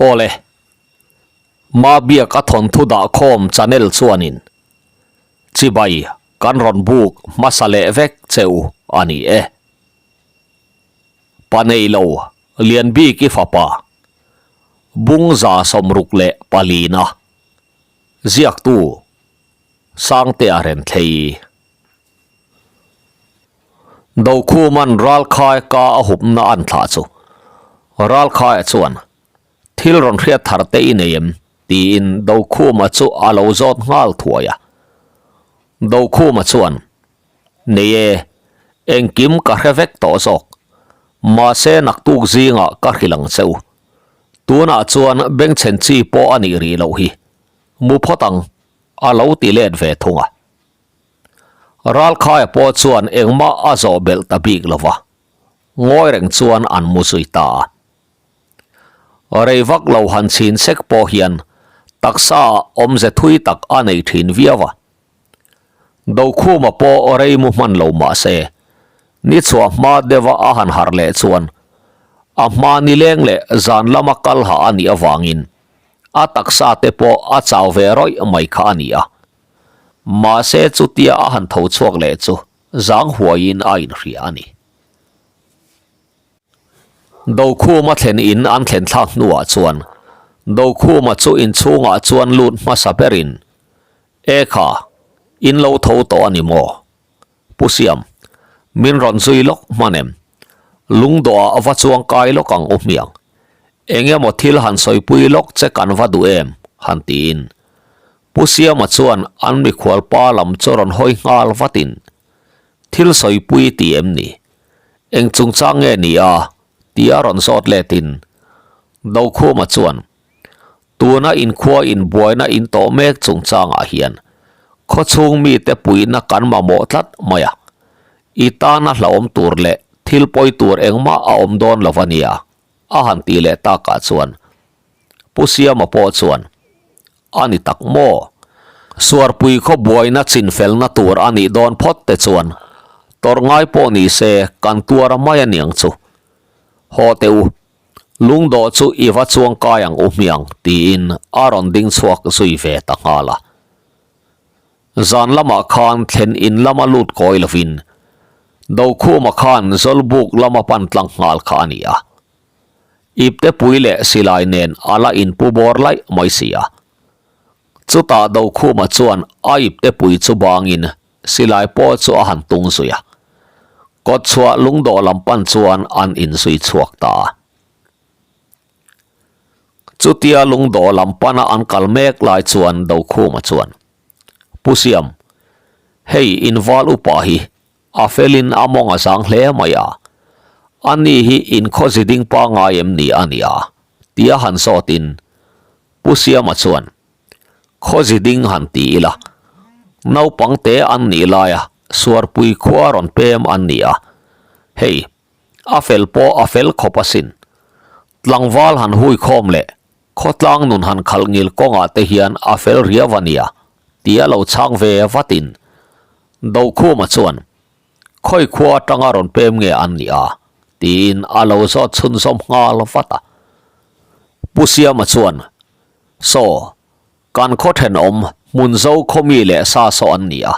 Awle, Mabiak a thawnthu dahkhawm channel chuanin chibai kan rawn buk hmasa leh vek che u a ni e. Pa neilo Lianbiki fapa Bungza 64 na ziaktu Sangtea Renthlei. Dokhuman Ralkhai ka a hupna an thlah chu Ralkhaia chuan thil rawn hriat thar te i nei em? tiin Dokhuma chu a lo zawt nghal thuai a. Dokhuma chuan, Nei e, engkim ka hre vek tawh zawk. Mahse naktuk zingah ka hrilh ang che u. Tunah chuan bengchhen chi pawh a nih rih loh hi. Mu phawt ang, a lo ti let ve thung a. Ralkhaia pawh chuan engmah a zawh belh ta bik lo va, ngawi reng chuan an mu zui ta a. Rei vak lo han chhin sek pawh hian taksa ah awmze thui tak a nei thin viau a. Dokhuma pawh rei mu hman lo mah se, ni chhuah hma deuha a han harh leh chuan a hma nileng leh zan lama kal ha a nih avangin a taksa te pawh a chau ve rawih mai kha a ni a. Mahse chutia a han tho chhuak leh chu zang huaiin a inhria a ni. Dokhuma thlen in an thlen thlak hnuah chuan Dokhuma chu inchhungah chuan lut hmasa berin, E kha, in lo tho tawh a ni maw? Pu Siam, min rawn zui lawk hman em? Lungdawhah va chuang kai lawk ang u hmiang. Eng emaw thil han sawipui lawk che kan va duh em? han tiin Pu Siama chuan an mikhual pa lam chu rawn hawi nghal vatin, Thil sawipui ti em ni? Eng chungchang nge ni a? ti a rawn zawt letin Dokhuma chuan, Tuna inkhua inbuaina in tawh mek chungchangah hian khawchhung mite puihna kan mamawh tlat mai a, i tana hlauhawm tur leh thil pawi tur engmah a awm dawn lo a nia, a han tih leh takah chuan Pu Siama pawh chuan, A ni tak maw? Suarpui khaw buaina chinfelna tur a nih dawn phawt te chuan tawrh ngai pawh ni se kan tuar a mai aniang chu. Haw teh u, lungdawh chu i va chuang kai ang u hmiang tiin a rawn ding chhuak zui ve ta nghal a. Zan lamah khan thlen in lama lut kawi lovin Dokhuma khan Zawlbuk lama pan tlang nghal kha a ni a. Iptepui leh silai nen a la inpu bawr laih mai si a. Chutah Dokhuma chuan a iptepui chu bangin silai pawh chu a han tung zui a. Kawtchhuah lungdawh lam pan chuan an inzui chhuak ta a. Chutia lungdawh lam pana an kal mek lai chuan Dokhuma chuan, Pu Siam, hei inval upa hi A felin a mawng a zang hle mai a, A ni hi inkhawzi ding pangai em ni a nia? tia han zawtin Pu Siama chuan, Khawzi ding han ti ila, naupang te an nih laia suarpui khua rawn pem an ni a, hei, a fel pawh a fel khawp asin. Tlangval han hui khawm leh khawtlang nun han khalh ngil kawngah te hian a fel riau a nia, tia lo chhang ve vatin Dokhuma chuan, Khawi khua atanga rawn pem nge an nih a? tiin a lo zawt chhunzawm nghal vat a. Pu Siama chuan, Saw, kan khaw thenawm Hmunzo khawmi leh sa saw an ni a.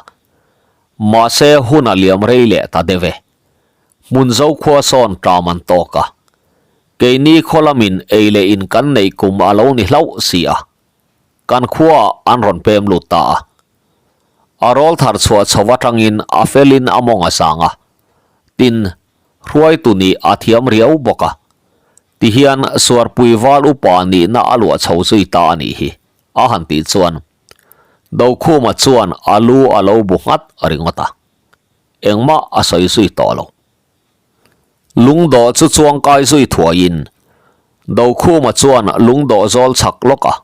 Mahse hun a liam rei leh ta deuh e. Hmunzo khua sawn ṭam an tawk a. Keini khaw lamin ei leh in kan neih kum a lo ni hlauh si a. Kan khuaah an rawn pem lut ta a. A rawl thar chhuah chho atangin a felin a mawng a sang a. Tin, hruaitu nih a thiam riau bawk a. Tihian Suarpui val upa nihna a luah chho zui ta a nih hi, a han tih chuan Dokhuma chuan a lu a lo bu nghat ringawt a. Engmah a sawi zui tawh lo. Lungdawh chu chuangkai zui thuaiin Dokhuma chuan lungdawh zawl chhak lawk a,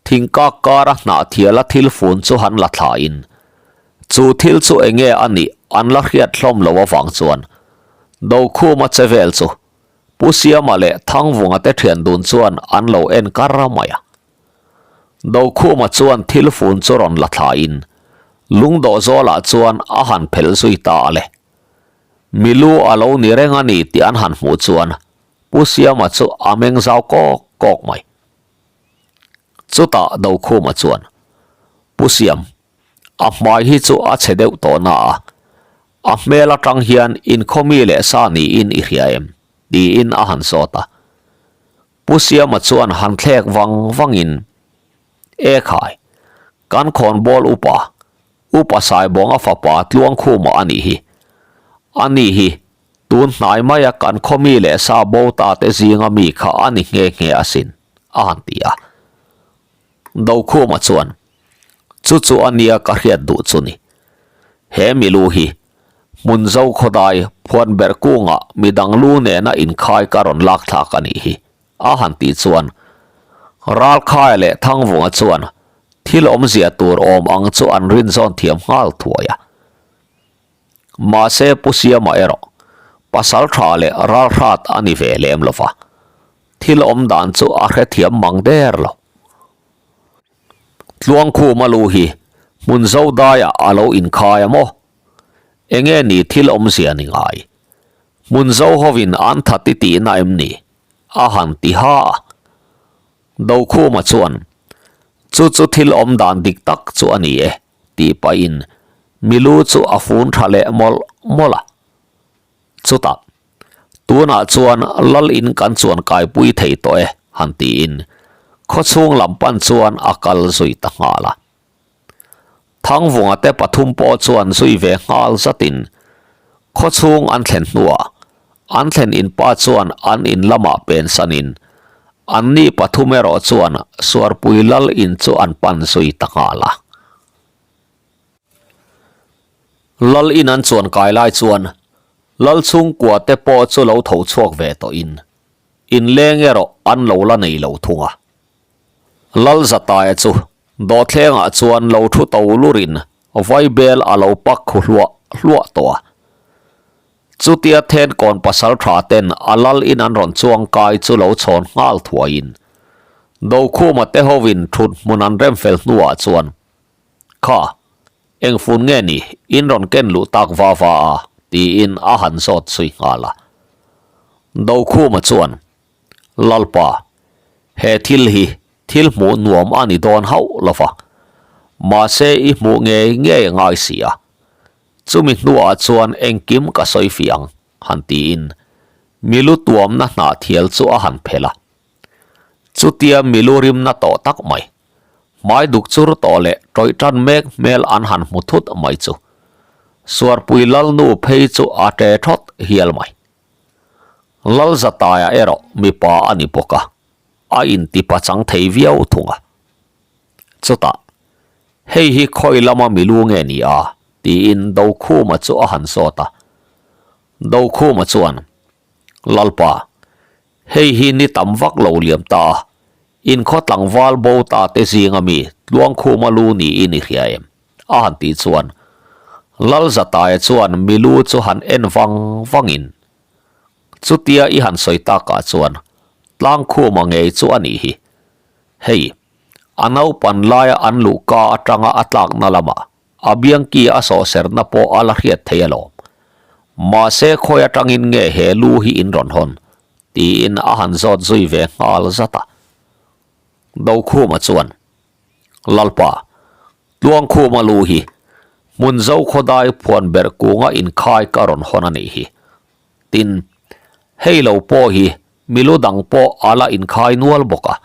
thingkak kara hnah thiala thil fun chu han la thlain chu thil chu enge a nih an la hriat hlawm lo avang chuan Dokhuma che vel chu Pu Siama leh Thangvunga te thian dun chuan an lo en kar mai a. Dokhuma chuan thil fun chu rawn la thlain lungdawh zawlah chuan a han phelh zui ta a le. Milu a lo ni reng a ni tih an han hmuh chuan Pu Siama chu a meng zau kawk kawk mai. Chutah Dokhuma chuan, Pu Siam, a hmai hi chu a chhe deuh tawh na a, a hmel atang hian inkhawmi leh sa niin i hria em? tiin a han zawt a. Pu Siama chuan han thlek vang vangin, E khai, kan khawnbawl upa, Upa Saibawnga fapa Tluangkhuma a nih hi. A ni hi, tun hnai maia kan khawmi leh sa bo ta te zinga mi kha a ni nghe nghe asin, a han ti a. Dokhuma chuan, Chu chu a nia ka hriat duh chu ni. He milu hi, hmun zo khawdai phuan ber kungah midang lu nena inkhai ka rawn lak thlak a nih hi, a han tih chuan Ralkhaia leh Thangvunga chuan thil awmzia tur awm ang chu an rinzawn thiam nghal thuai a. Mahse Pu Siama erawh pasal tha leh ralhrat a ni ve lem lo va, thil awm dan chu a hrethiam mang der lo. Tluangkhuma lu hi hmun zo daiah a lo inkhai a maw? Enge ni thil awmzia ni ngai? Hmun zo hovin an that i tihna em ni? A han ti ha a. Dokhuma chuan, Chu chu thil awm dan dik tak chu a ni e, tih pahin milu chu a fun tha leh mawlh mawlh a. Chutah, Tunah chuan lal in kan chuan kaipui thei tawh e, han tiin khawchhung lam pan chuan a kal zui ta nghal a. Thangvunga te pathum pawh chuan zui ve nghal zatin khawchhung an thlen hnuah an thlen in pa chuan an in lamah pen sanin anni pathum erawh chuan Suarpui lal in chu an pan zui ta nghal a. Lal in an chuan kai lai chuan Lal chhungkua te pawh chu lo tho chhuak ve tawhin inleng erawh an lo la nei lo thung a. Lal Zataia chu dawhthlengah chuan lo thu to lurin vaibel a lo pak khu hluah hluah tawh a. Chutia Thenkawn pasal tha ten a lal in an rawn chuang kai chu lo chhawn nghal thuaiin Dokhuma te hovin thut hmun an rem fel hnuah chuan Kha, eng fun nge ni in rawn ken luh tak va va a? tiin a han zawt chhui nghal a. Dokhuma chuan, Lalpa, he thil hi thil hmuh nuam a ni dawn hauh lo va, mahse i hmuh ngei ngei a ngai si a, chumi hnuah chuan engkim ka sawi fih ang, han tiin milu tuamna hnahthial chu a han phelh a. Chutia milu rimna tawh tak mai, hmai duk chur tawh leh tawih tan mek hmel an han hmu thut mai chu Suarpui Lalnu phei chu a ṭe thawt hial mai. Lalzataia erawh mipa a ni bawk a, a intipa chang thei viau thung a. Chutah, Hei hi khawi lama milu nge ni a? tiin Dokhuma chu a han zawt a. Dokhuma chuan, Lalpa, Hei hi ni tam vak lo liam ta a, inkhaw tlangval bo ta te zinga mi Tluangkhuma lu niin i hria em? a han tih chuan Lalzataia chuan mi lu chu han en vang vangin chutia i han sawi takah chuan Tlangkhuma ngei chu a nih hi. Hei, a naupan laia an luhka atanga a tlakna lamah A biangki a sawhserna pawh a la hriat thei alawm. Mahse khawi atangin nge he lu hi in rawn hawn? tiin a han zawt zui ve nghal zat a. Dokhuma chuan, Lalpa, Tluangkhuma lu hi hmun zo khawdai phuan ber kunga inkhai ka rawn hawn a nih hi. Tin, hei lo pawh hi milu dang pawh a la inkhai nual bawk a,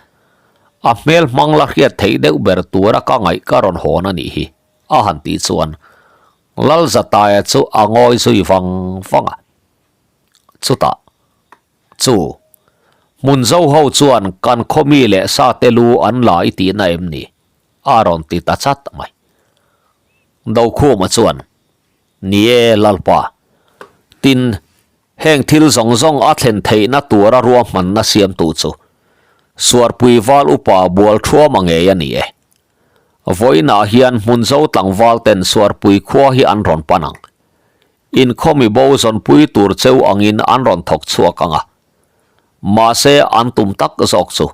a hmel hmang la hriat theih deuh ber tura ka ngaih ka rawn hawn a nih hi, a han tih chuan Lalzataia chu a ngawi zui vang vang a. Chutah, Chu, hmun zo ho chuan kan khaw mi leh sa te lu an la i tihna em ni? a rawn ti ta chat mai. Dokhuma chuan, Ni e, Lalpa. Tin, heng thil zawng zawng a thlen theihna tura ruahmanna siamtu chu Suarpui Val Upa Bualthuama ngei a ni e. Vawiinah hian Hmunzo tlangval ten Suarpui khua hi an rawn pan ang. Inkhawmi bo zawnpui tur cheu angin an rawn thawk chhuak ang a. Mahse, an tum tak zawk chu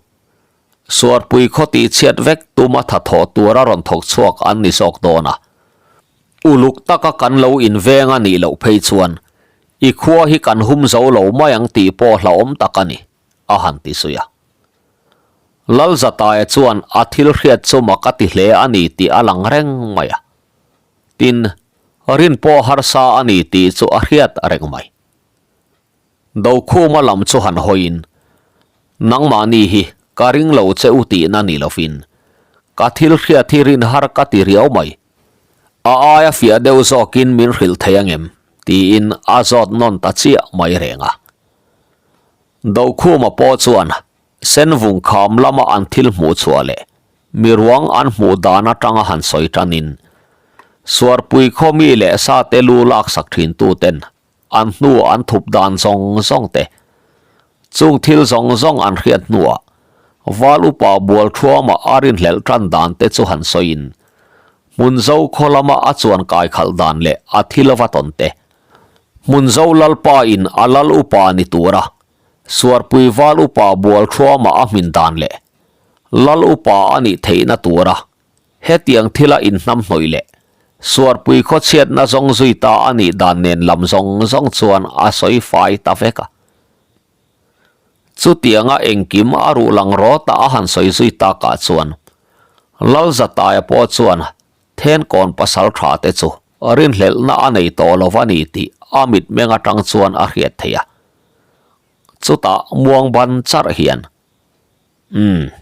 Suarpui khaw tihchhiat vek tuma thathawh tura rawn thawk chhuak an ni zawk dawn a. Uluk taka kan lo inveng a nih loh phei chuan i khua hi kan hum zo lo mai ang tih pawh hlauhawm tak a ni, a han ti zui a. Lalzataia chuan a thil hriat chu mak a ti hle a ni tih a lang reng mai a. Tin, rin pawh harsa a ni tih chu a hriat reng mai. Dokhuma lam chu han hawiin, Nangmahni hi ka ring lo che u tihna ni lovin, ka thil hriat hi rin har ka ti riau mai. A aia fiah deuh zawkin min hrilh thei angem? tiin a zawt nawn ta chiah mai reng a. Dokhuma pawh chuan Senvung kham lama an thil hmuh chhuah leh miruang an hmuh dan atanga han sawi tanin, Suarpui khaw mi leh sate lu laksak thintuten an hnu an thup dan zawng zawng te, chung thil zawng zawng an hriat hnuah Val upa bual thuama a rinhlelh tan dan te chu han sawiin, Hmunzo khaw lama a chuan kai khalh dan leh a thil va tawn te, Hmunzo Lalpa in a lal upa ni tura Suarpui Val upa bual thuama a hmin dan leh Lal upa a nih theihna tura hetiang thila inhnamhnawih leh Suarpui khawchhiatna zawng zui ta a nih dan nen lam zawng zawng chuan a sawi fai ta vek a. Chutianga engkim a ruh lang rawt a a han sawi zui takah chuan Lalzataia pawh chuan Thenkawn pasal tha te chu rinhlelhna a nei tawh lo a ni tih a mitmeng atang chuan a hriat theih a. Chutah muang ban charh hian, Umm,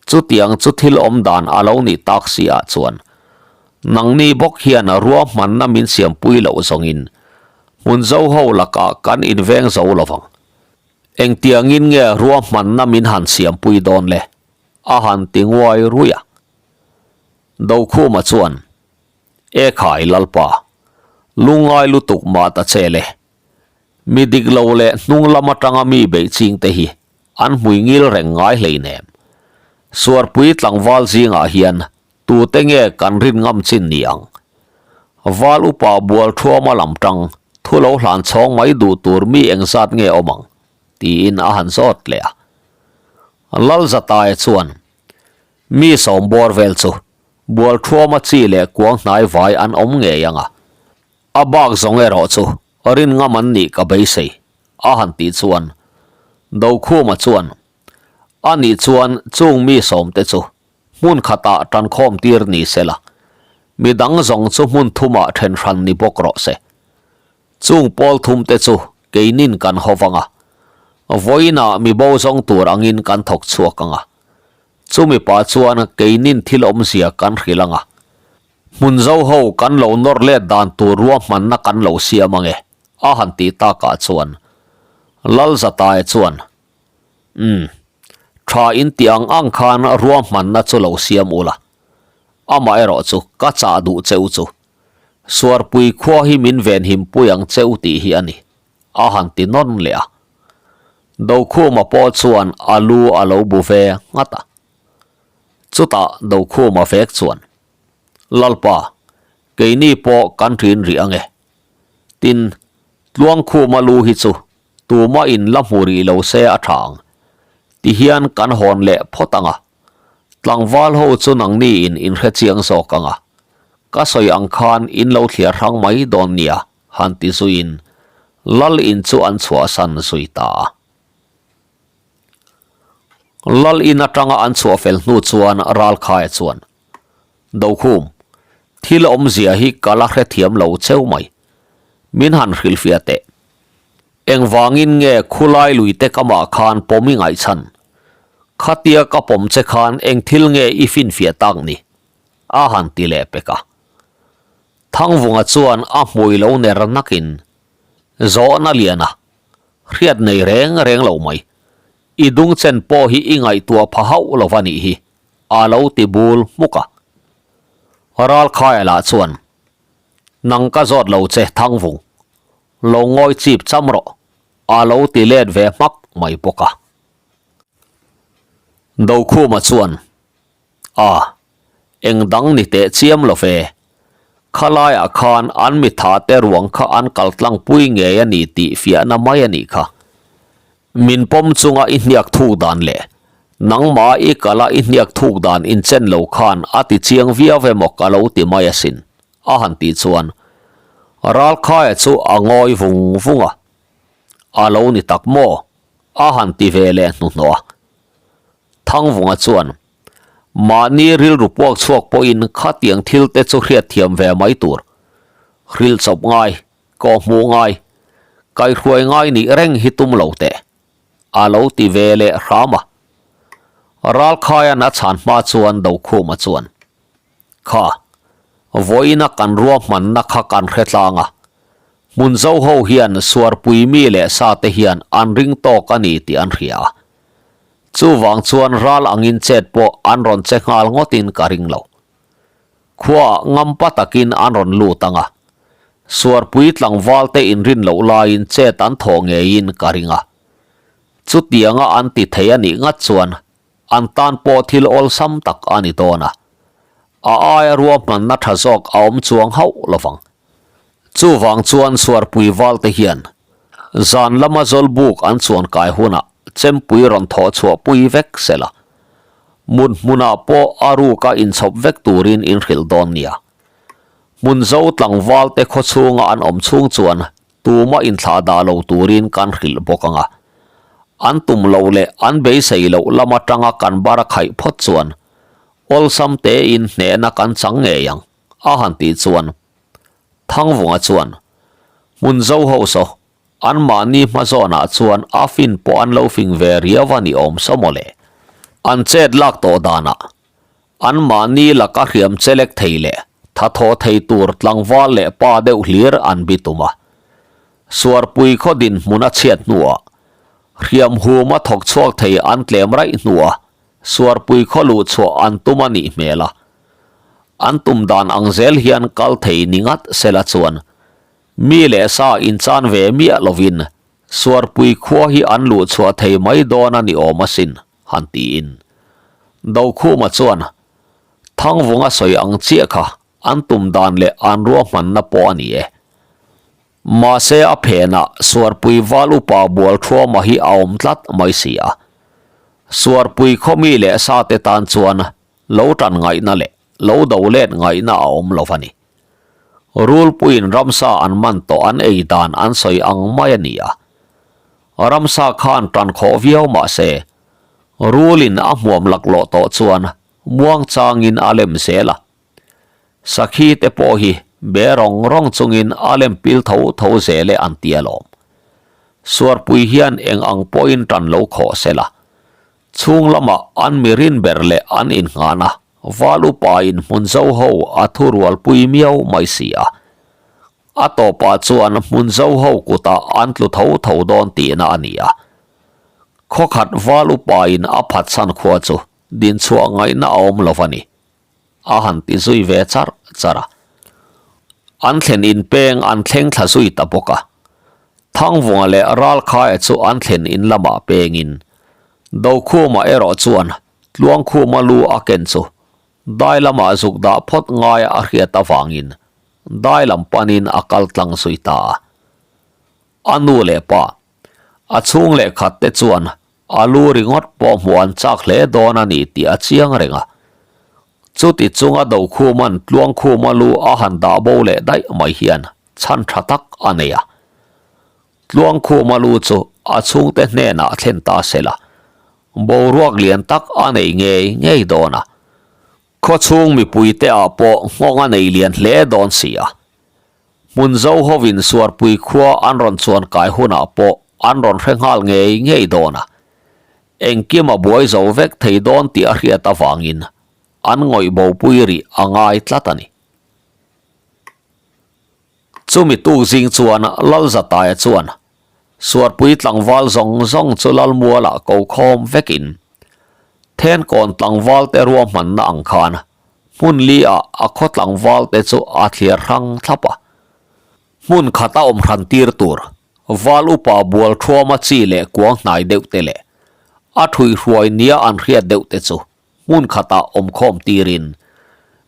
chutiang chu thil awm dan a lo nih tak si ah chuan nangni bawk hian ruahmanna min siampui loh zawngin hmun zo ho lakah kan inveng zo lo vang. Engtiangin nge ruahmanna min han siampui dawn le? a han ti nguai rui a. Dokhuma chuan, E khai Lalpa, lungngai lutuk mah ta che le. Mi dik lo leh hnung lam atanga mi beih ching te hi an hmui ngil reng ngai hleinem. Suarpui tlangval zingah hian tute nge kan rin ngam chin ni ang? Val upa bual thuama lam tang thu lo hlan chhawng mai duh tur mi engzat nge awm ang? tiin a han zawt leh a. Lalzataia chuan, Mi sawm bawr vel chu bual thuama chi leh kuang hnai vai an awm ngei ang a, a bak zawng erawh chu rin ngam an nih ka beisei, a han tih chuan Dokhuma chuan, A nih chuan chung mi sawmte chu hmun khatah tankhawm tir ni sela, mi dang zawng chu hmun thumah then hran ni bawk rawh se. Chung pawl thumte chu keinin kan haw vang a, vawiinah mi bo zawng tur angin kan thawk chhuak ang a. Chumi pah chuan keinin thil awmzia kan hrilh ang a, hmun zo ho kan lo nawr let dan tur ruahmanna kan lo siam ang e, a han tih takah chuan Lalzataia chuan, Umm, tha in tih ang ang khan ruahmanna chu lo siam ula, amaherawh chu ka chah duh che u chu. Suarpui khua hi min venhim pui ang che u tih hi a ni, a han ti nawn leh a. Dokhuma pawh chuan a lu a lo bu ve nghat a. Chutah Dokhuma vek chuan, Lalpa, keini pawh kan ṭin rih ang e. Tin, Tluangkhuma lu hi chu tumah in la hmu rih lo se a ṭha ang. Tihian kan hawn leh phawt ang a. Tlangval ho chu nangni in inhre chiang zawk ang a, ka sawi ang khan in lo thliar hrang mai dawn nia, han ti zuiin Lal in chu an chhuahsan zui ta a. Lal in atanga an chhuah fel hnu chuan Ralkhaia chuan, Dokhum, thil awmzia hi ka la hrethiam lo cheu mai. Min han hrilhfiah teh. Engvangin nge khulai luite ka mah khan pawm i ngaihchhan? Khatia ka pawm che khan eng thil nge i finfiah tak ni? A han ti leh pek a. Thangvunga chuan a hmui lo ner nakin, Zawhna lian a, hriat nei reng reng lo mai. I dungchen pawh hi i ngaihtuah pha hauh lo va nih hi, a lo ti bul hmuk a. Ralkhaia lah chuan, Nang ka zawt lo che Thangvung, Lo ngawi chip cham rawh, a lo ti let ve hmak mai bawk a. Dokhuma chuan, A, eng dang ni teh chiam lo ve. Khalaiah khan an mitha te ruang kha an kal tlang pui ngei a ni tih fiahna mai a nih kha. Min pawm chunga i hniak thuk dan leh nangmah i kala i hniak thuk dan inchen lo khan a ti chiang viau emaw ka lo ti mai asin. A han tih chuan Ralkhaia chu a ngawi vung vung a, A lo ni tak maw? A han ti ve leh hnuhnawh a. Thangvunga chuan, Mahni rilru puak chhuak pawhin khatiang thil te chu hriatthiam ve mai tur. Hrilh chawp ngai, kawhhmuh ngai, kaihhruai ngai nih reng hi tum lo teh. A lo ti ve leh hram a. Ralkhaia'n a chhan hma chuan Dokhuma chuan, Kha, vawiina kan ruahmanna kha kan hre tlang a. Hmun zo ho hian suarpui mi leh sa te hian an ring tawk a ni tih an hria a. Chuvang chuan ral angin chet pawh an rawn che nghal ngawtin ka ring lo. Khuaah ngampa takin an rawn lut ang a. Suarpui tlangval te inrin loh laiin chet an thawh ngeiin ka ring a. Chutianga an ti thei a nih ngat chuan an tan pawh thil awlsam tak a ni dawn a. A aia ruahmanna tha zawk a awm chuang hauh lovang. Chuvang chuan Suarpui valte hian zan lama zawlbuk an chuan kai hunah chempui rawn thawh chhuah pui vek se la, mut hmunah pawh a ruka inchhawp vek turin inhrilh dawn nia. Hmun zo tlangvalte khawchhunga an awm chhung chuan tuma inthlah dah lo turin kan hrilh bawk ang a. An tum loh leh an beisei loh lam atanga kan bar a khaih phawt chuan awlsam tein hnehna kan chang ngei ang, a han tih chuan Thangvunga chuan hmun zo ho saw anmahni hma zawnah chuan a fin pawh an lo fing ve riau a ni awm saw mawle. An chet lak tawh danah anmahni laka hriam chelek thei leh tha thaw thei tur tlangval leh pa deuh hlir an bi tum a. Suarpui khaw dinhmun a chhiat hnuah hriam huma thawk chhuak thei an tlem raih hnuah Suarpui khaw luh chhuah an tum a nih hmel a, an tum dan ang zel hian kal thei ni ngat sela chuan mi leh sa inchan ve miah lovin Suarpui khua hi an luh chhuah thei mai dawn a ni awm asin, han tiin. Dokhuma chuan Thangvunga sawi ang chiah kha an tum dan leh an ruahmanna pawh a ni e. Mahse a phenah Suarpui val upa Bualthuama hi a awm tlat mai si a. Suarpui khawmi leh sate tan chuan lo tan ngaihna leh lo do let ngaihna a awm lo a ni. Rulpuiin ramsa an man tawh an ei dan an sawi ang mai a ni a. Ramsa khan tan khawh viau mahse rulin a hmuam laklawh tawh chuan muangchangin a lem zel a. Sakhi te pawh hi be rawng rawng chungin a lem pil tho tho zel e an ti alawm. Suarpui hian eng ang pawhin tan lo khawh se la. Chhung lamah an mi rin ber leh an innghahna val upain hmun zo ho a thu rualpui miau mai si a. A tawpah chuan hmun zo ho kutah an tlu tho tho dawn tihna a ni a. Khawkhat val upain a phatsan khua chu dinchhuah ngaihna a awm lo a ni. A han ti zui ve char char a. An thlen in peng an thleng thla zui ta bawk a. Thangvunga leh Ralkhaia chu an thlen in lamah pengin Dokhuma erawh chuan Tluangkhuma lu a ken chu dai lamah zuk dah phawt ngaia a hriat avangin dai lam panin a kal tlang zui ta a. A nu leh pa, a chhung leh khat te chuan A lu ringawt pawh hmuh an chak hle dawn a ni tih a chiang reng a. Chuti chunga Dokhuma'n Tluangkhuma lu a han dah bo leh daih mai hian chhan tha tak a nei a. Tluangkhuma lu chu a chhungte hnenah thlen ta se la, boruak lian tak a nei ngei ngei dawn a. Khawchhung mipuite ah pawh nghawng a nei lian hle dawn si a. Hmun zo hovin Suarpui khua an rawn chuan kai hunah pawh an rawn hre nghal ngei ngei dawn a, engkim a buai zo vek thei dawn tih a hriat avangin an ngawih bopui rih a ngai tlat a ni. Chumi tuk zing chuan Lalzataia chuan Suarpui tlangval zawng zawng chu Lalmualah ko khawm vekin Thenkawn tlangvalte ruahmanna ang khan Hmun li ah a khaw tlangval te chu a thliar hrang thlap a. Hmun khat a awm hran tir tur val upa bual thuama chi leh kuang hnai deuh te leh a thuihhruai nia an hriat deuh te chu hmun khatah awm khawm tirin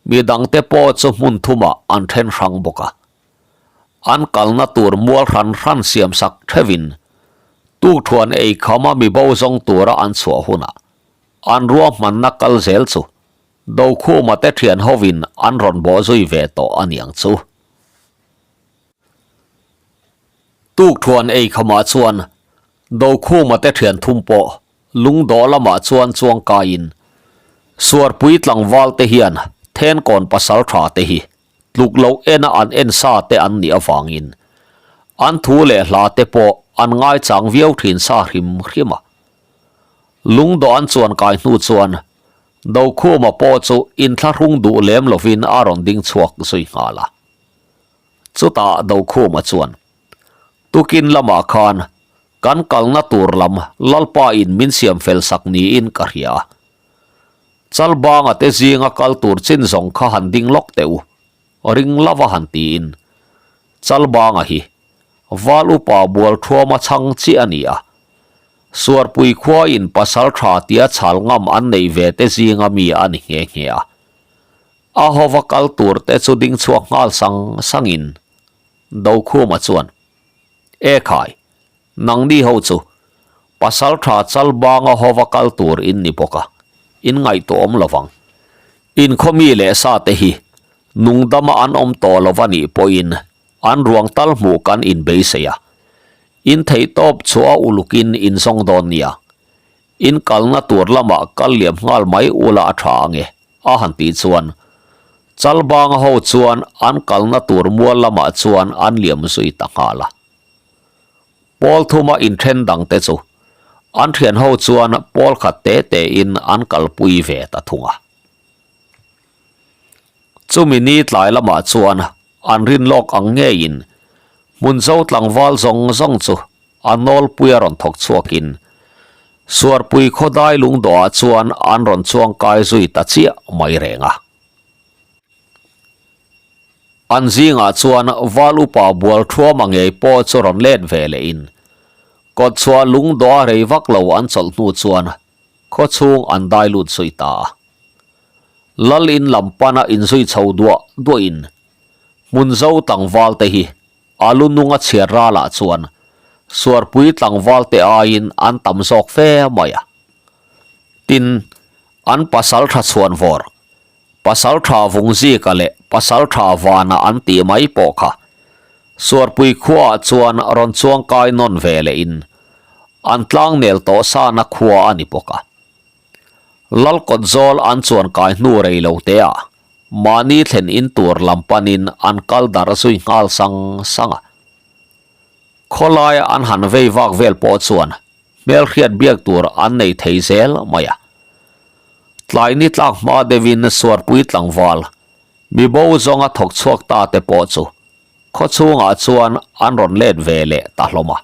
mi dangte pawh chu hmun thumah an then hrang bawk a. An kalna tur mual hran hran siam sak theuhin tukthuan ei khama mi bo zawng tura an chhuah hunah an ruahmanna kal zel chu Dokhuma te thian hovin an rawn bawh zui ve tawh a niang chu. Tukthuan ei khamah chuan Dokhuma te thian thum pawh Lungdawh lamah chuan chuang kaiin Suarpui tlangval te hian Thenkawn pasaltha te hi tluk loh ena an en sa te an nih avangin an thu leh hla te pawh an ngaichang viau thin sa hrim hrim a. Lungdawh an chuan kai hnu chuan Dokhuma pawh chu inthlahrung duh lem lovin a rawn ding chhuak zui nghal a. Chutah Dokhuma chuan, Tukin lamah khan kan kalna tur lam Lalpa in min siam fel sak niin ka hria a. Chalbanga te zinga kal tur chin zawng kha han ding lawk teh u, ring lova han tiin. Chalbanga hi Val upa Bualthuama chhang chiah a ni a. Suarpui khua in pasal tha tia chhal ngam an neih ve te zinga mi a ni nghe nghe a. A hova kal tur te chu ding chhuak nghal sang sangin Dokhuma chuan, E khai, nangni ho chu pasal tha Chalbanga hova kal tur in ni bawk a, in ngaihtuah awm lovang. In khaw mi leh sa te hi nungdama an awm tawh lo va nih pawhin an ruang tal hmuh kan inbeisei a. In theihtawp chu a ulukin in zawng dawn nia. In kalna tur lamah kal liam nghal mai ula a tha ange, a han tih chuan Chalbanga ho chuan an kalna tur mual lamah chuan an liam zui ta nghal a. Pawl thuma inthen dang te chu an thian ho chuan pawl khat te te in an kalpui ve ta thung a. Chumi ni tlai lamah chuan an rin lawk ang ngeiin Hmunzo tlangval zawng zawng chu A nawlpui a rawn thawk chhuakin Suarpui khawdai lungdawhah chuan an rawn chuang kai zui ta chiah mai reng a. An zingah chuan Val upa Bualthuama ngei pawh chu rawn let ve lehin kawtchhuah lungdawh a rei vak lo an chawlh hnu chuan khawchhung an dai lut zui ta a. Lal in lam pana inzui chho duah duahin Hmunzo tlangval te hi A lu nunga chhiar ralah chuan Suarpui tlangval te aiin an tam zawk fe mai a. Tin, an pasal tha chhuanvawr, pasal tha Vungzika leh pasal tha Vana an tih mai pawh kha Suarpui khuaah chuan rawn chuangkai nawn ve lehin an tlangnel tawh sana khua a ni bawk a. Lalkawtzawl an chuankai hnu rei lo teah Mahni thlen in tur lam panin an kal darh zui nghal sang sang a. Khawlaia an han vei vak vel pawh chuan hmelhriat biak tur an nei thei zel mai a. Tlai ni tlak hma deuhin Suarpui tlangval, mibo zawnga thawk chhuak ta te pawh chu khaw chhungah chuan an rawn let ve leh ta hlawm a.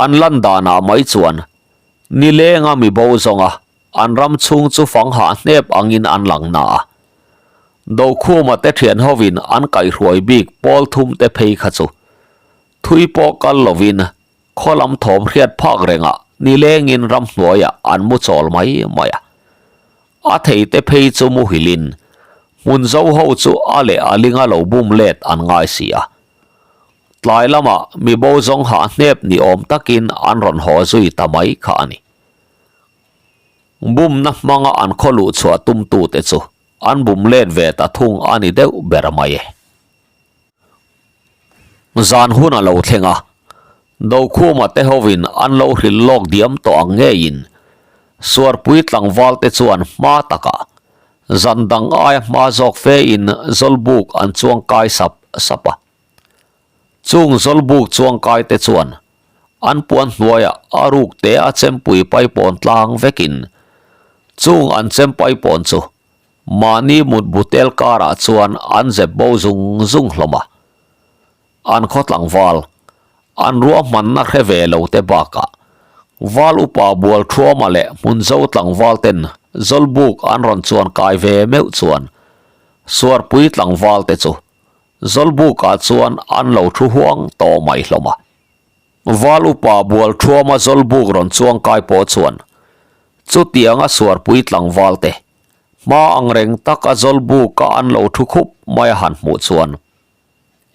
An lan danah mai chuan nilenga mibo zawnga An ram chhung chu fang hah hnep angin an lang na a. Dokhuma te thian hovin an kaihhruai bik pawl thum te phei kha chu thui pawh kal lovin khaw lam thawm hriat phak rengah nilengin ramhnuaiah an mu chawl mai mai a. A thei te phei chu muhilin hmun zo ho chu a leh a linga lo bum let an ngai si a. Tlai lamah mibo zawng hah hnep ni awm takin an rawn haw zui ta mai kha a ni. Bumna hmanga an khaw luh chhuah tumtute chu an bum let ve ta thung a ni deuh ber mai e. Zan hun a lo thleng a, Dokhuma te hovin an lo hrilh lawk diam tawh ang ngeiin Suarpui tlangvalte chuan hma takah zan dang aia hma zawk fein Zawlbuk an chuang kai sap sap a. Chung Zawlbuk chuang kaite chuan An puan hnuaiah a ruk te a chempui paipawn tlang vekin chung an chempaipawn chu mahni mutbu tel karah chuan an zep bo zung zung hlawm a. An khaw tlangval, an ruahmanna hre ve lo te bakah Val upa Bualthuama leh Hmunzo tlangval ten Zawlbuk an rawn chuan kai ve meuh chuan Suarpui tlangval te chu Zawlbukah chuan an lo thu huang tawh mai hlawm a. Val upa Bualthuama Zawlbuk rawn chuang kai pawh chuan chutianga Suarpui tlangval te hma ang reng taka Zawlbuka an lo thu khup mai a han hmuh chuan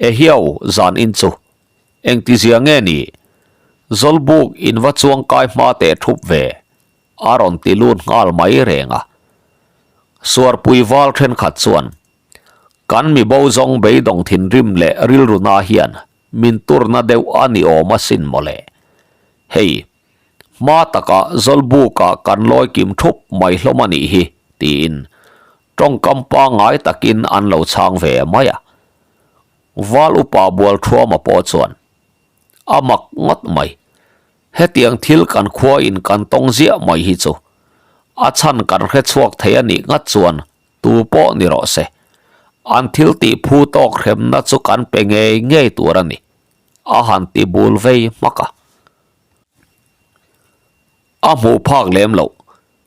Ehiau zan in chu engtizia nge ni Zawlbuk in va chuang kai hma teh thup ve a rawn ti lut nghal mai reng a. Suarpui val thenkhat chuan Kan mi bo zawng beidawng thinrim leh rilruna hian min turna deuh a ni awm asin mawle. Hei, Hma takah Zawlbukah kan lawi kim thup mai hlawm a nih hi, tiin tawngkam pangngai takin an lo chhang ve mai a. Val upa Bualthuama pawh chuan, A mak ngawt mai. Hetiang thil kan khuain kan tawng ziah mai hi chu a chhan kan hre chhuak thei a nih ngat chuan tu pawh ni rawh se. An thil tih phu tawk hremna chu kan pe ngei ngei tur a ni, a han ti bul vei hmak a. A hmuh phak lem loh,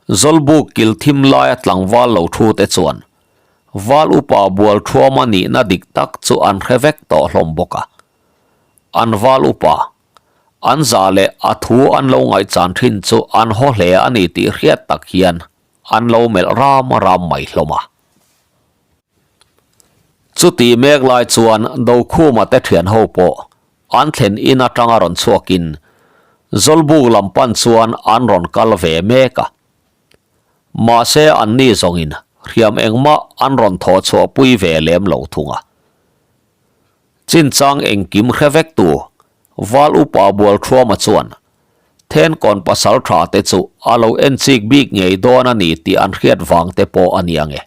Zawlbuk kil thim laia tlangval lo thu te chuan Val upa bual thuama nihna dik tak chu an hre vek tawh hlawm bawk a. An val upa, an zah leh a thu an lo ngaihchan thin chu an haw hle a ni tih hriat tak hian an lo melh ram ram mai hlawm a. Chutih mek lai chuan Dokhuma te thian ho pawh an thlen in atanga rawn chhuakin Zawlbuk lam pan chuan an rawn kal ve mek a. Mahse anni zawngin hriam engmah an rawn thawh chhuah pui ve lem lo thung a. Chinchang engkim hre vek tu Val upa Bualthuama chuan Thenkawn pasal tha te chu a lo en chik bik ngei dawn a ni tih an hriat vang te pawh a ni ange.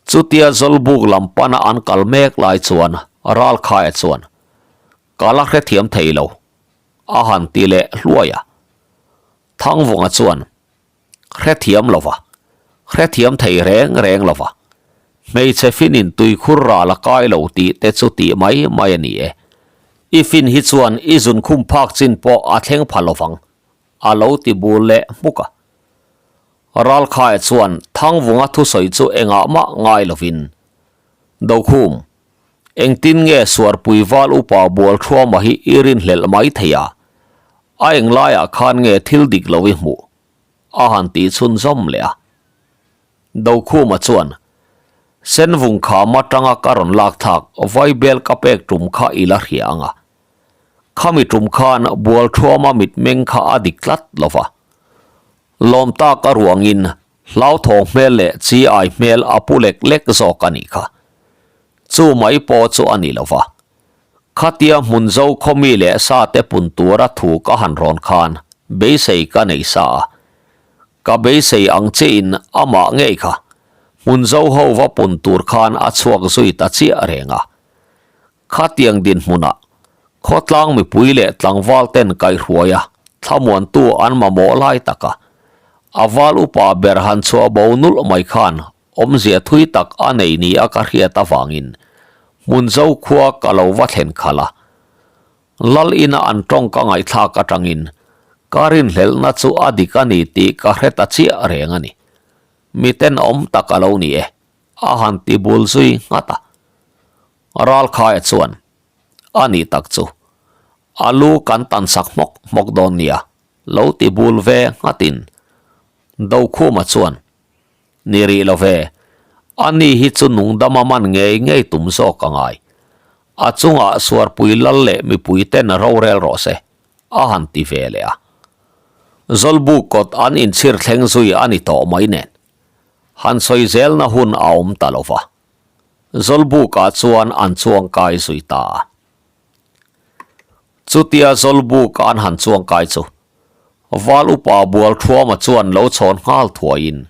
Chutia Zawlbuk lam pana an kal mek lai chuan Ralkhaia chuan, Ka la hrethiam thei lo, a han ti leh hluai a. Thangvunga chuan, Hrethiam lova, hrethiam thei reng reng lova, hmeichhe finin tuikhur ral a kai lo tih te chu tih mai mai a ni e. I fin hi chuan i zunkhum phak chin pawh a thleng pha lovang, a lo ti bul leh hmuk a. Ralkhaia chuan Thangvunga thusawi chu engah mah ngai lovin, Dokhum, engtin nge Suarpui val upa Bualthuama hi i rinhlelh mai thei a? A englaiah khan nge thil dik lo i hmuh? a han tih chhunzawm leh a. Dokhuma chuan, Senvung kham atanga ka rawn lak thlak vaibel ka pek tum kha i la hria ang a. Khami tum khan Bualthuama mitmeng kha a dik tlat lo va. Lawm tak a ruangin hlauthawng hmel leh chi ai hmel a pu lek lek zawk a nih kha. Chu mai pawh chu a ni lo va. Khatia hmun zo khawmi leh sa te pun tura thu ka han rawn khan beisei ka nei sa a. Ka beisei ang chiahin amah ngei kha hmun zo ho va pun tur khan a chhuak zui ta chiah reng a. Khatiang dinhmunah khawtlang mipui leh tlangval ten kaihruai a, thlamuantu an mamawh lai taka a val upa ber han chhuah bo nulh mai khan awmzia thui tak a nei ni a ka hriat avangin Hmunzo khua ka lo va thlen khalh a. Lal ina an tawng ka ngaihthlak atangin ka rinhlelhna chu a dik a ni tih ka hre ta chiah reng a ni. Mi tenawm tak a lo ni e, a han ti bul zui nghat a. Ralkhaia chuan, A nih tak chu, a lu kan tan sak hmawk hmawk dawn nia, lo ti bul ve nghatin. Dokhuma chuan, Ni rih lo ve, a ni hi chu nungdama man ngei ngei tum zawk a ngai. A chungah Suarpui lal leh mipui ten rorel rawh se, a han ti ve leh a. Zawlbuk kawt an inchhir thleng zui a ni tawh mai nen, han sawi zelna hun a awm ta lo va. Zawlbukah chuan an chuangkai zui ta a. Chutia Zawlbuk an han chuangkai chu Val upa Bualthuama chuan lo chhawn nghal thuaiin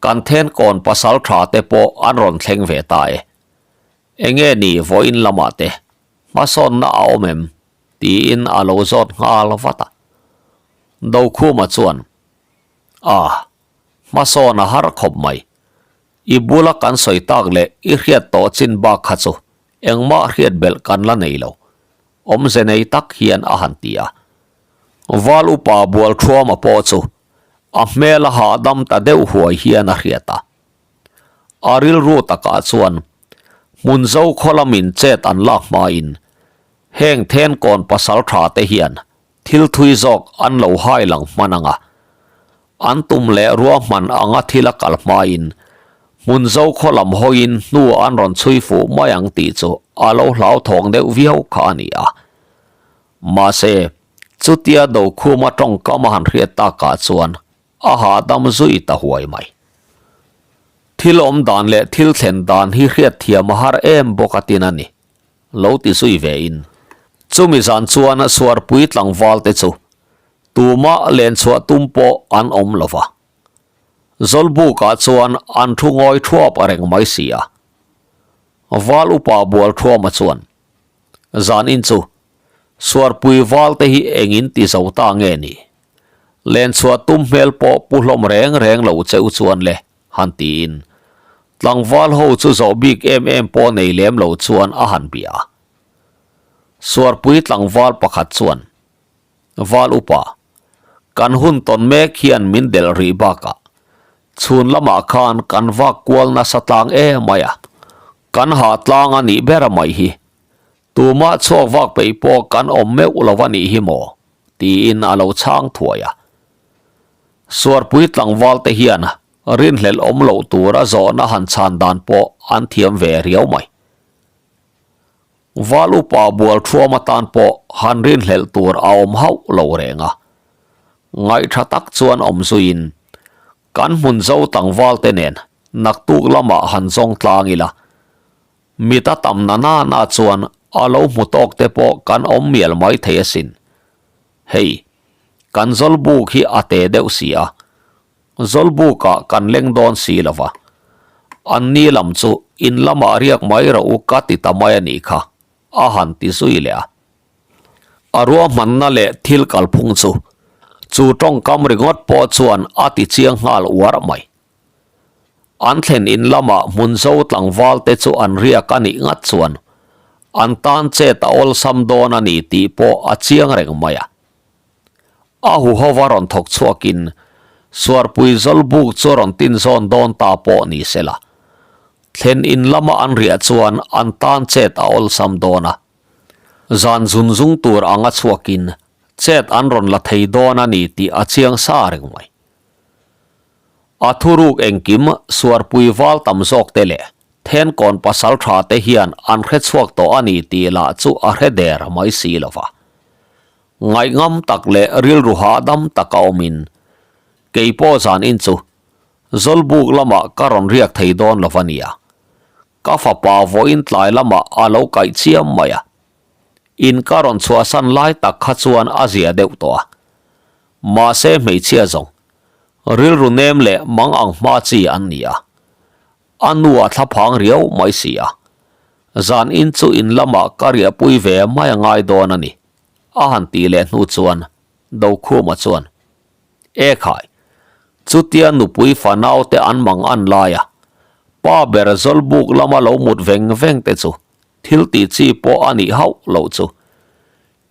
kan thenkawn pasal tha te pawh an rawn thleng ve ta e. Enge ni vawiin lamah te hmasawnna a awm em? tiin a lo zawt nghal vat a. Dokhuma chuan, Ah, hmasawn a har khawp mai. I bula kan sawi tak leh i hriat tawh chin bak kha chu engmah hriat belh kan la nei lo, awmze nei tak hian a han ti a. Val upa Bualthuama pawh chu a hmel a hahdam ta deuh huai hian a hriat a. A rilru takah chuan Hmunzo khaw lamin chet an lak hmain heng thenkawn pasal tha te hian Thil thui zawk an lo hai lang hman ang a, an tum leh ruahman anga thil a kal hmain hmun zo khaw lam hawiin hnu an rawn chhui fuh mai ang tih chu a lo hlauthawng deuh viau kha a ni a. Mahse, chutia Dokhuma tawngkam a han hriat takah chuan a hahdam zui ta huai mai. Thil awm dan leh thil thlen dan hi hriatthiam a har em bawk a tin a ni. Lo ti zui ve in. Chumi zan chuan Suarpui tlangval te chu. Tumah len chhuah tum pawh an awm lo va. Zawlbukah chuan an thu ngawi thuap reng mai si a. Val upa Bualthuama chuan, Zan in chu, Suarpui val te hi engin ti zo ta nge ni? Len chhuah tum hmel pawh pu hlawm reng reng lo che u chuan le, han tiin tlangval ho chu zawh bik em em pawh nei lem lo chuan a han bia a. Suarpui tlangval pakhat chuan, Val upa, kan hun tawn mek hian min delh rih bakah chhun lamah khan kan vak kual nasa tlang em mai a, kan hah tlang a nih ber mai hi. Tumah chhuak vak peih pawh kan awm meuh lo a nih hi maw? tiin a lo chhang thuai a. Suarpui tlangval te hian rinhlelh awm loh tura zawhna han chhan dan pawh an thiam ve riau mai. Val upa bual thuam atan pawh han rinhlelh tur a awm hauh lo reng a. Ngaihṭha tak chuan awm zuiin kan hmun zo tlangval te nen naktuk lamah han zawng tlang ila. Mit a tam na na na chuan a lo hmu tawk te pawh kan awm mial mai thei asin. Hei, kan zawlbuk hi a te deuh si a, zawlbukah kan leng dawn si lo va. An ni lam chu in lamah riak mai rawh u ka ti ta mai a nih kha, a han ti zui leh a. A ruahmanna leh thil kalphung chu, chu tawngkam ringawt pawh chuan a ti chiang nghal uar mai. An thlen in lamah hmun zo tlangval te chu an riak a nih ngat chuan an tan chet a awlsam dawn a ni tih pawh a chiang reng mai a. A huhova rawn thawk chhuakin Suarpui Zawlbuk chu rawn tin zawn dawn ta pawh ni se la, thlen in lama an riah chuan an tan chet a awlsam dawn a. Zan zun zung tur anga chhuakin chet an rawn la thei dawn a ni tih a chiang sa reng mai. A thuruk engkim Suarpui val tam zawk te leh Thenkawn pasal tha te hian an hre chhuak tawh a ni tih lah chu a hre der mai si lo va. Ngaihngam tak leh rilru hahdam taka awmin kei pawh zan in chu Zawlbuk lamah ka rawn riak thei dawn lo va nia. Ka fapa vawiin tlai lamah a lo kaih chiam mai a. In ka rawn chhuahsan lai tak kha chuan a zia deuh tawh a. Mahse hmeichhia zawng rilru nem leh mang ang hma chi an ni a, a nu a thlaphang riau mai si a, zan in chu in lamah ka riahpui ve mai a ngai dawn a ni, a han tih leh hnu chuan Dokhuma chuan, E khai, chutia nupui fanau te an mang an lai a, pa ber Zawlbuk lama lo mut veng veng te chu thil tih chi pawh a nih hauh loh chu.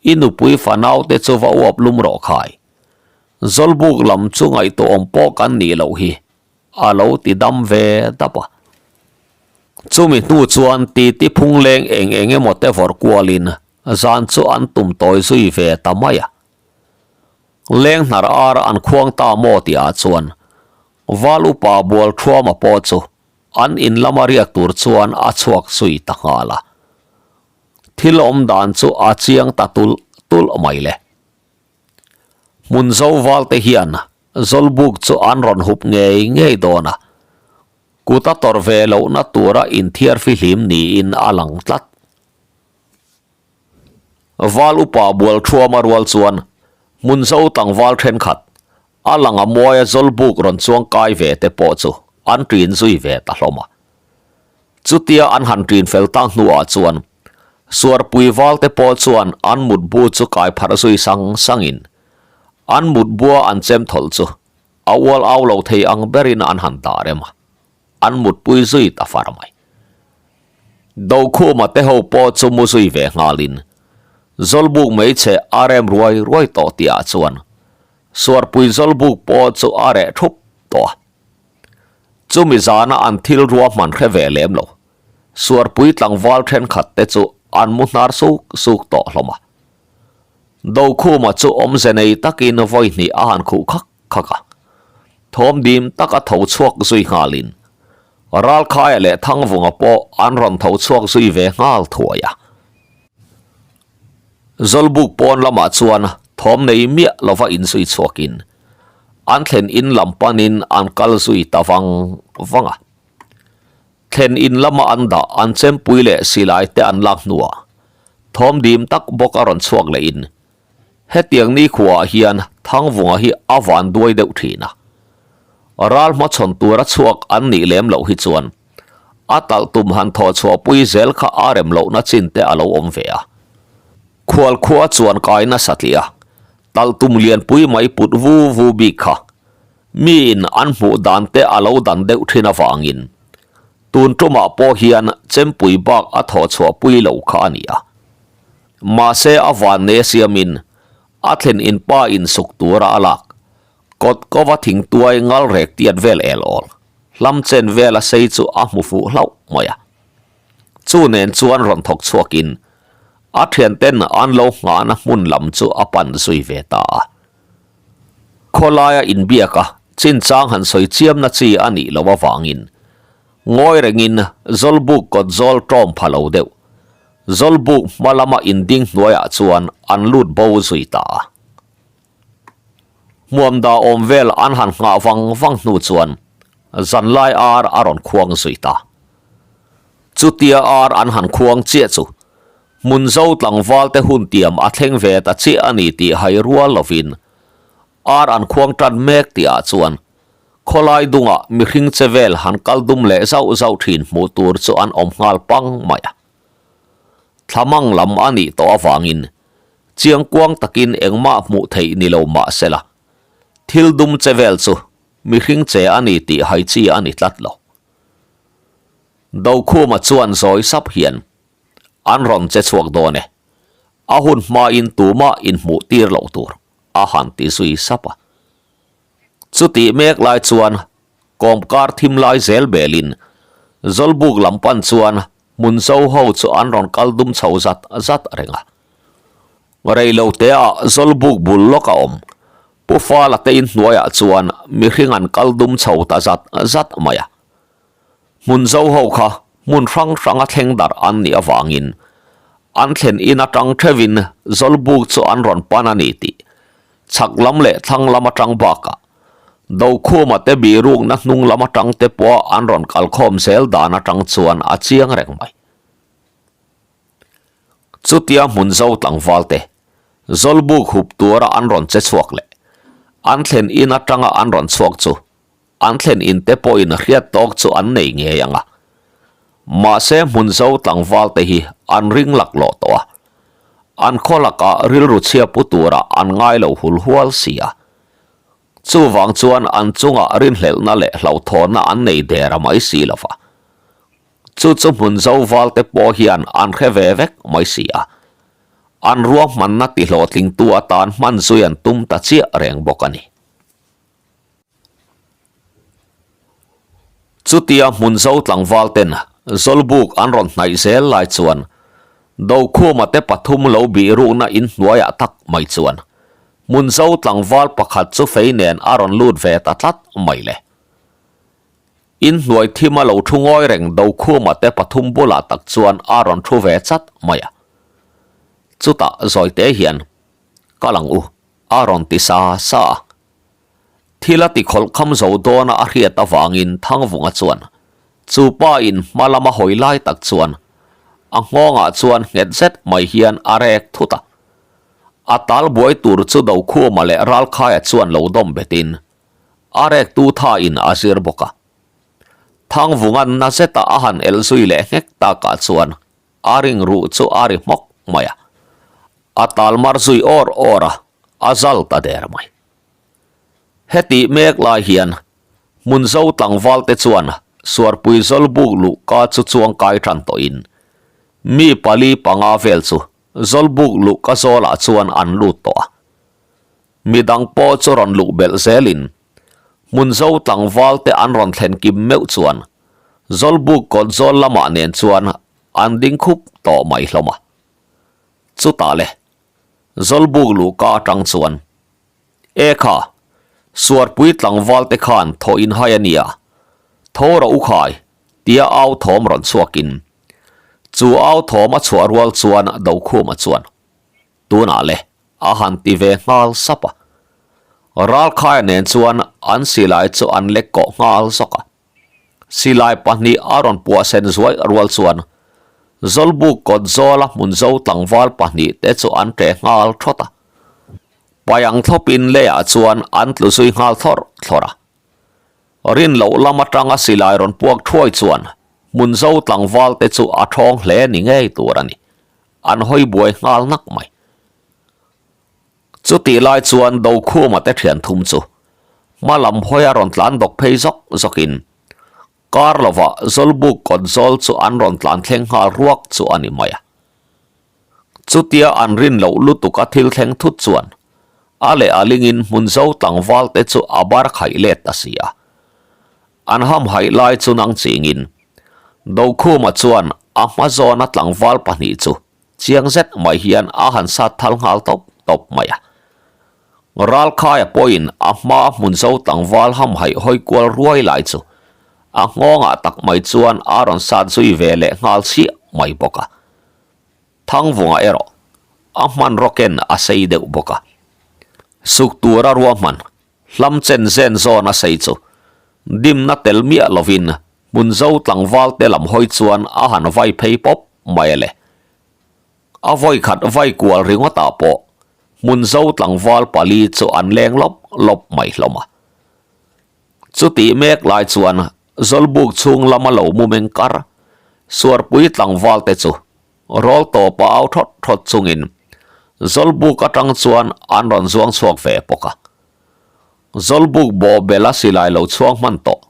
I nupui fanau te chu va uap lum rawh khai. Zawlbuk lam chu ngaihtuahawm pawh kan nih loh hi, a lo ti dam ve dap a. Chumi hnu chuan titi phungleng eng eng emaw te vawrh kualin zan chu an tum tawi zui ve ta mai a. Leng hnar ar an khuang ta maw tihah chuan Val upa Bualthuama pawh chu an in lama riak tur chuan a chhuak zui ta nghal a. Thil awm dan chu a chiang ta tulh tulh mai le. Hmun zo val te hian Zawlbuk chu an rawn hup ngei ngei dawn a, kut a tawrh ve lohna tura inthiar fihlim niin a lang tlat. Val upa Bualthuama rual chuan hmun zo tlangval thenkhat a lang a muaia Zawlbuk rawn chuang kai ve te pawh chu an ṭin zui ve ta hlawm a. Chutia an han ṭin fel tak hnuah chuan Suarpui valte pawh chuan an mutbu chu kai pharh zui sang sangin an mutbua an chem thawlh chu a ual au lo thei ang berin an han dah rem a, an mutpui zui ta far mai. Dokhuma te ho pawh chu mu zui ve nghalin Zawlbuk hmeichhe a rem ruai ruai tawh tihah chuan Suarpui Zawlbuk pawh chu a reh thup tawh a. Chumi zana an thil ruahman hre ve lem lo. Suarpui tlangval thenkhat te chu an mu hnar suk suk tawh hlawm a. Dokhuma chu awmze nei takin vawi hnih a han khuh khak khak a. Thawm dim taka tho chhuak zui nghalin Ralkhaia leh Thangvunga pawh an rawn tho chhuak zui ve nghal thuai a. Zawlbuk pawn lamah chuan thawm nei miah lova inzui chhuakin an thlen in lam panin an kal zui ta vang vang a. Thlen in lama an dah an chempui leh silai te an lak hnuah thawm dim tak bawk a rawn chhuak lehin. Hetiang nikhuaah hian Thangvunga hi a van duai deuh thin a. Ral hmachhawn tura chhuak an nih lem loh hi chuan a talh tum han thawh chhuahpui zel kha a rem lohna chin te a lo awm ve a. Khual khua chuan kai nasa tliah a, talh tum lianpui mai put vu vu bik kha miin an hmuh dan te a lo dan deuh thin avangin tun tumah pawh hian chempui bak a thawh chhuahpui lo kha a ni a. Mahse a vanne siamin a thlen in pa insuk tura a lak kawt kova thingtuai ngal rek tiat vel el awl hlam chen vel a sei chu a hmu fuh hlauh mai a. Chu nen chuan rawn thawk chhuakin a thianten an lo nghahna hmun lam chu a pan zui ve ta a. Khawlaia inbiak a chinchang han sawi chiamna chi a nih loh avangin ngawi rengin Zawlbuk kawt zawl tawm pha lo deuh Zawlbuk hma lama inding hnuaiah chuan an lut bo zui ta a. Hmuamda awm vel an han nghah vang vang hnu chuan zanlai ar a rawn khuang zui ta. Chutia ar an han khuang chiah chu Hmunzo tlangvalte hun tiam a thleng ve ta chiah a ni tih hai rual lovin ar an khuang tan mek tihah chuan khawlai dungah mihring che vel han kal dum leh zauh zauh thin hmuh tur chu an awm nghal pang mai a. Thlamang lam a nih tawh avangin Chiangkuang takin engmah hmuh theih ni lo mah sela, thil dum che vel chu mihring che a ni tih hai chi a ni tlat lo. Dokhuma chuan zawi sap hian an rawn che chhuak dawn e, a hun hmain tumah inhmuh tir loh tur a han ti zui sap a. Chutih mek lai chuan kawmkar thim lai zel belin Zawlbuk lam pan chuan hmun zo ho chu an rawn kal dum chho zat zat reng a. Reilo teah Zawlbuk bul lawk a awm. Pu Fala te inhnuaiah chuan mihring an kal dum chho ta zat zat mai a. Hmun zo ho kha hmun hrang hranga thleng darh an nih avangin an thlen in atang theuhin Zawlbuk chu an rawn pan a ni tih chhak lam leh thlang lam atang bakah Dokhuma te bihrukna hnung lam atang te pawh an rawn kalkhawm zel dan atang chuan a chiang reng mai. Chutia hmun zo tlangval te Zawlbuk hup tura an rawn che chhuak leh an thlen in atanga an rawn chhuak chu an thlen in te pawhin hriat tawk chu an nei ngei ang a. Mahse hmun zo tlangval te hi an ring laklawh tawh a, an khaw lakah rilru chhia pu tura an ngai lo hul hual si a. Chuvang chuan an chungah rinhlelhna leh hlauhthawnna an nei der a mai si lo va. Chu chu hmun zo val te pawh hian an hre ve vek mai si a. An ruahmanna tihlawhtlingtu atan hman zui an tum ta chiah reng bawk a ni. Chutia hmun zo tlangval ten Zawlbuk an rawn hnaih zel lai chuan Dokhuma te pathum lo bih rukna in hnuaiah tak mai chuan hmun zo tlangval pakhat chu fei nen a rawn lut ve ta tlat mai le. In hnuai thima lo thu ngawi reng Dokhuma te pathum bulah tak chuan a rawn thu ve chat mai a. Chutah Zawite hian, Kal ang u, a rawn ti sa sa a. Thil a ti khawlh kham zo dawna a hriat avangin Thangvunga chuan chu pa in hma lama hawi lai tak chuan a nghawngah chuan nghet zet mai hian a rek thut a. A tal buai tur chu Dokhuma leh Ralkhaia chuan lo dawm betin a rek tu tha in a zir bawk a. Thangvunga'n na zeta a han elh zui leh nghek takah chuan a ring ruh chu a ri hmawk mai a. A tal mar zui awr awr a, a zal ta der mai. Hetih mek lai hian Hmunzo tlangvalte chuan Suarpui Zawlbuk luhka chu chuang kai tan tawhin mi pali panga vel chu Zawlbuk luhka zawlah chuan an lut tawh a. Midang pawh chu rawn luh belh zelin Hmunzo tlangvalte an rawn thlen kim meuh chuan Zawlbuk kawt zawl lamah nen chuan an ding khup tawh mai hlawm a. Chutah le Zawlbuk luhka atang chuan E kha, Suarpui tlangval te khan thaw in hai a nia, tho rawh u khai, tia au thawm rawn chhuakin chu au thawm a chhuah rual chuan Dokhuma chuan tunah le a han ti ve nghal sap a. Ralkhaia nen chuan an silai chu an lek kawh nghal zawk a. Silai pahnih a rawn puah sen zuai rual chuan Zawlbuk kawt zawla hmun zo tlangval pahnih te chu an ṭe nghal thawt a. Paiang thlawpin leiah chuan an tlu zui nghal thlawrh thlawrh a. Rin loh lam atanga silai rawn puak thuai chuan Hmunzo tlangval te chu a thawng hle ni ngei tur a ni. An hawi buai nghal nak mai. Chutih lai chuan Dokhuma te thian thum chu hma lam hawi a rawn tlan dawk phei zawk zawkin kar lovah Zawlbuk kawt zawl chu an rawn tlan thleng nghal ruak chu a ni mai a. Chutia an rin loh lutuk a thil thleng thut chuan a leh a lingin hmun zo tlangval te chu a bar khaih let ta si a. An hamhaih lai chu nang chingin Dokhuma chuan a hma zawna tlangval pahnih chu chiang zet mai hian a han sat thal nghal tawp tawp mai a. Ralkhaia pawhin a hma hmun zo tlangval hamhaih hawi kual ruai lai chu a nghawngah tak mai chuan a rawn sat zui ve leh nghal chiah mai bawk a. Thangvunga erawh a hmanraw ken a sei deuh bawk a. Suk tura ruahman hlam chen zen zawn a sei chu dimna tel miah lovin hmun zo tlangval te lam hawi chuan a han vai phei pawp mai a le. A vawi khat vai kual ringawtah pawh hmun zo tlangval pali chu an leng lawp lawp mai hlawm a. Chutih mek lai chuan Zawlbuk chhung lama lo mu meng kar Suarpui tlangval te chu rawl tawpa au thawt thawt chungin Zawlbuk atang chuan an rawn zuang chhuak ve bawk a. Zawlbuk bawh bela silai lo chhuang hman tawh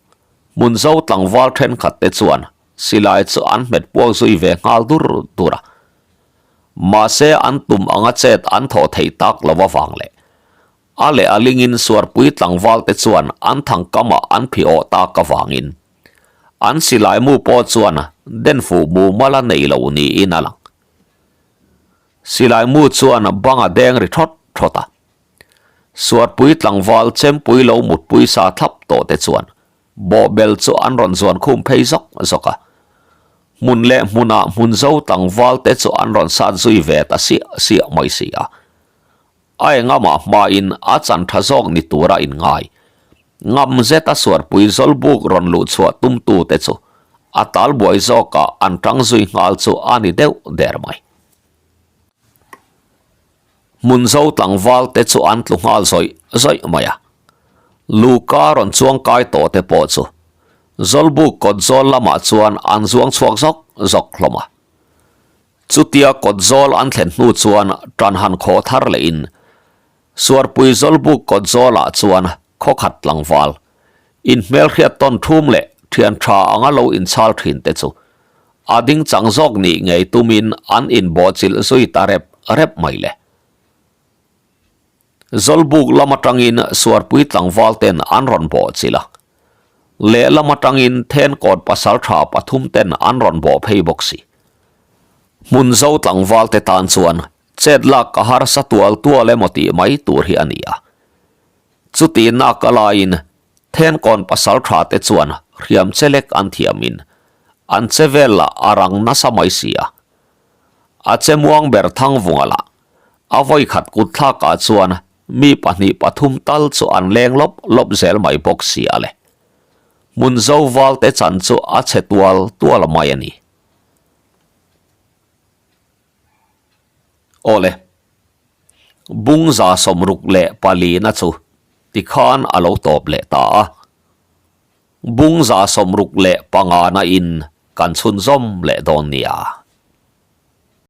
Hmunzo tlangval thenkhat te chuan silai chu an hmet puak zui ve nghal dur dur a. Mahse an tum anga chet an thawh theih tak lo avang leh A leh a lingin Suarpui tlangvalte chuan an thangkamah an phi awh tak avangin an silai mu pawh chuan den fuh mumal a nei lo niin a lang. Silai mu chuan bang a deng ri thawt thawt a. Suarpui tlangval chempui lo mutpui sa thlap tawh te chuan bawhbel chu an rawn zuan khum phei zawk zawk a. Hmun leh hmunah hmunzo tlangvalte chu an rawn sat zui ve ta siah siah mai si a. A engamah hmain a chan tha zawk ni tura inngai. Ngam zeta suarpui Zawlbuk rawn luh chhuah tumtute chu a talbuai zawkah an tang zui nghal chu a ni deuh der mai. Hmunzo tlangval te chu an tlu nghal zawih zawih mai a. Luka rawn chuang kai tawh te pawh chu Zawlbuk kawt zawl lamah chuan an zuang chhuak zawk zawk hlawm a. Chutia kawt zawl an thlen hnu chuan tan han khaw thar lehin Suarpui Zawlbuk kawt zawlah chuan khaw khat tlangval, inhmelhriat tawn thum leh thian tha anga lo inchhal thin te chu a ding chang zawk nih ngei tumin an inbawhchilh zui ta rep rep mai le. Zawlbuk lam atangin Suarpui tlangval ten an rawn bawhchilh a, lehlam atangin Thenkawt pasaltha pathum ten an rawn bawh phei bawk si. Hmunzo tlangval te tan chuan chet lak a harsa tual tual emaw tih mai tur hi a ni a. Chuti nak a laiin Thenkawn pasaltha te chuan hriam chelek an thiamin an che vel lah a rang nasa mai si a. A che muang ber Thangvunga lah A vawikhat kut thlakah chuan mi pahnih pathum tal chu an leng lawp lawp zel mai bawk si a le. Hmun zo valte chan chu a chhe tual tual mai a ni. Aw le, Bungza 64na chu tikhan a lo tawp leh ta a. Bungza 65na in kan chhunzawm leh dawn nia.